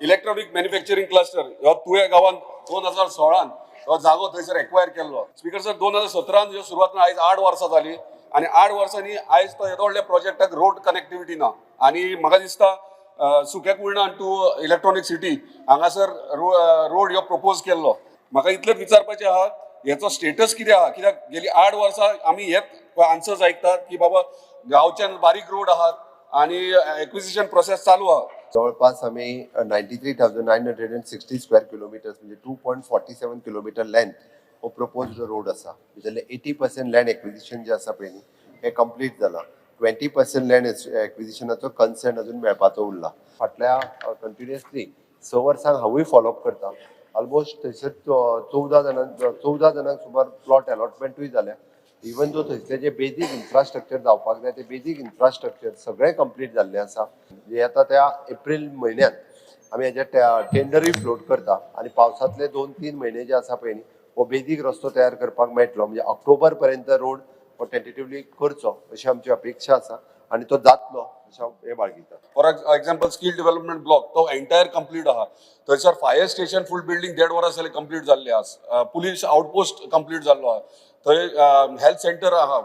Electronic manufacturing cluster ह्यो तुये गांवांत 2016न हो जागो थंयसर एक्वायर केल्लो. स्पीकर सर, 2017न ह्यो सुरवात, आयज 8 वर्सां जाली आनी 8 वर्सांनी आयज तो येदो व्हडल्या प्रोजेक्टाक रोड कनेक्टिविटी ना. आनी म्हाका दिसता सुक्या कुर्णा टू इलेक्ट्रॉनिक सिटी हांगासर रोड ह्यो प्रपोज केल्लो. म्हाका इतलेंच विचारपाचें आहा, हेचो स्टेटस कितें आहा? कित्याक गेली 8 वर्सां आमी हेच आन्सर्स आयकतात की बाबा गांवच्यान बारीक रोड आहात आनी एक्विजिशन प्रोसेस चालू आहा. जवळपास आमी 93,960 square kilometers, म्हणजे 2.47 kilometer length हो प्रपोज्ड रोड आसा. भितरले 80% लँड एक्विजिशन जे आसा पळय न्ही, हें कंप्लीट जाला. 20% लँड एक्विजिशनाचो कन्सेंट अजून मेळपाचो उरला. फाटल्या कंटिन्युअसली 6 वर्सांक हांवूय फॉलोअप करता. ऑलमोस्ट थंयसर 14 जाणांक सुमार प्लॉट अलॉटमेंटूय जाल्या. इवन दो थंयसले जे बेजीक इन्फ्रास्ट्रक्चर जावपाक जाय, ते बेजीक इन्फ्रास्ट्रक्चर सगळें कंप्लीट जाल्लें आसा. म्हणजे आतां त्या एप्रील म्हयन्यात आमी हेजे टेंडरूय फ्लोट करता आनी पावसांतले 2-3 म्हयने जे आसा पळय न्ही, हो बेजीक रस्तो तयार करपाक मेळटलो. म्हणजे ऑक्टोबर पर्यंत रोड हो टेंटेटिवली करचो अशी आमची अपेक्षा आसा आनी तो जातलो अशें हांव हें बाळगिता. For example, skill development block तो एंटायर कंप्लीट आहा. थंयसर फायर स्टेशन फूल बिल्डींग देड वरां जालें कंप्लीट जाल्ली आसा. पुलीस आउटपोस्ट कंप्लीट जाल्लो आहा. थंय हेल्थ सेंटर आहा,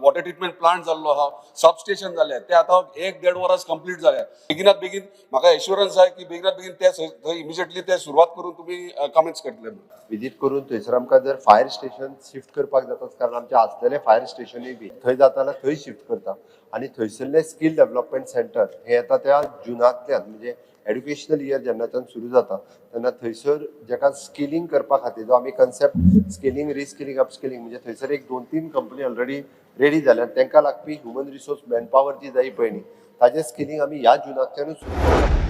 वॉटर ट्रिटमेंट प्लांट जाल्लो आहा, सब स्टेशन जालें, ते आतां एक देड वरां कंप्लीट जालें. बेगिनात बेगीन म्हाका एश्युरन्स जाय की बेगिनात बेगीन ते थंय इमिजिएटली ते सुरवात करून तुमी कमेन्स करतले. विजीट करून थंयसर आमकां जर फायर स्टेशन शिफ्ट करपाक जाता, कारण आमचें आसलेलें फायर स्टेशनूय बी थंय जाता जाल्यार थंय शिफ्ट करता. आनी थंयसरलें स्कील डेव्हलपमेंट सेंटर हें येता त्या जुनांतल्यान, म्हणजे एड्युकेशनल इयर जेन्नाच्यान सुरू जाता तेन्ना थंयसर जेका स्किलिंग करपा खातीर जो आमी कन्सेप्ट स्किलिंग, रिस्किलिंग, अपस्किलिंग, म्हणजे थंयसर एक दोन तीन कंपनी ऑलरेडी रेडी जाल्यात. तांकां लागपी ह्युमन रिसोर्स, मॅनपावर जी जाय पळय न्ही, ताजें स्किलिंग आमी ह्या जुनांतल्यानूच सुरू करता.